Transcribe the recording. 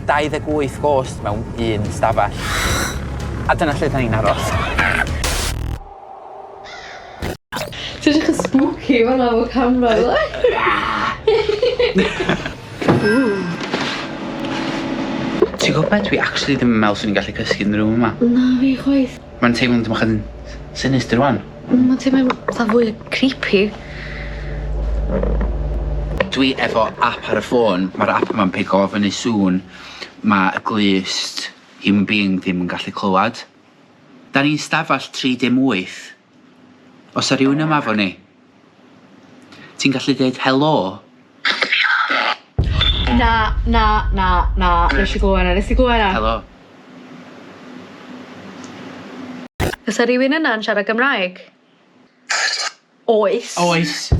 28 ghost mewn un stafell. A dyna lle 'dan ni'n aros. Ti'n edrych yn spooky fan'na efo camera Ti'n gwybod beth, dwi actually ddim yn meddwl swn i'n gallu cysgu yn y room yma. Na fi chwaith. Mae'n teimlo'n dipyn bach yn sinister wan. Mae'n teimlo'n fatha fwy creepy. Dwi efo app ar y ffôn, mae'r app yma'n pigo fyny sŵn mae y glust human being ddim yn gallu clywed. Da ni'n stafell 38. Oes 'na rywun yma efo ni? Ti'n gallu deud helo? Na, na, na, na, nes i glywed 'na, nes i glywed 'na. Helo. Fysa rywun yna'n siarad Gymraeg? Oes. Oes.